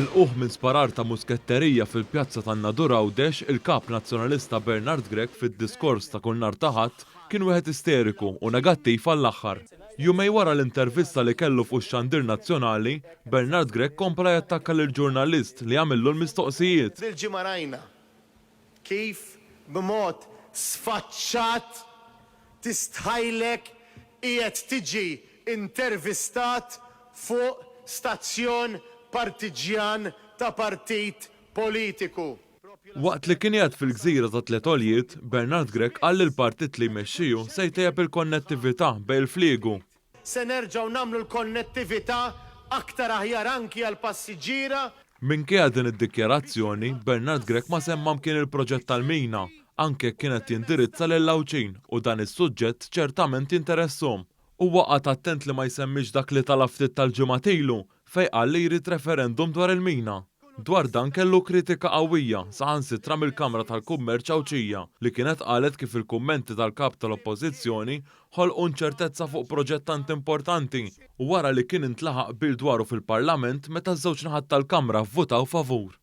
Milqugħ minn sparar ta' musketterija fil-pjazza tan-Nadur Għawdex, il-Kap Nazzjonalista Bernard Grech fid-diskors ta' kull nhar ta' Ħadd kien wieħed isteriku u negattiv għall-aħħar. Jumejn wara l-intervista li kellu fuq ix-xandir nazzjonali, Bernard Grech kompla jattakka lill-ġurnalist li għamillu l-mistoqsijiet. Dil-ġimgħa rajna kif b'mod sfaċċat tistħajlek qiegħed tiġi intervistat fuq stazzjon partiġġjan ta' partit politiku. Waqt li kien qiegħed fil-gżira tat-Tliet Għoljiet, Bernard Grech qal li l-partit li jmexxi hu se jtejjeb il-konnettività bejn il-fliegu. Se nerġgħu nagħmlu l-konnettività aktar aħjar anki għall-passiġġiera. Minkejja din id-dikjarazzjoni, Bernard Grech ma semma mkien il-proġett tal-mina, anke jekk kien qed jindirizza lill-Għawdxin u dan is-suġġett ċertament jinteresshom. Huwa qagħad attent li ma jsemmix dak li talab ftit tal-ġimgħat ilu, fejn qal li jrid referendum dwar il-mina. Dwar dan kellu kritika qawwija, saħansitra mill-Kamra tal-Kummerċ Għawdxija, li kienet qalet kif il-kummenti tal-Kap tal-Oppożizzjoni ħolqu inċertezza fuq proġett tant importanti, wara li kien intlaħaq qbil dwaru fil-Parlament meta ż-żewġ naħat tal-Kamra vvutaw favur.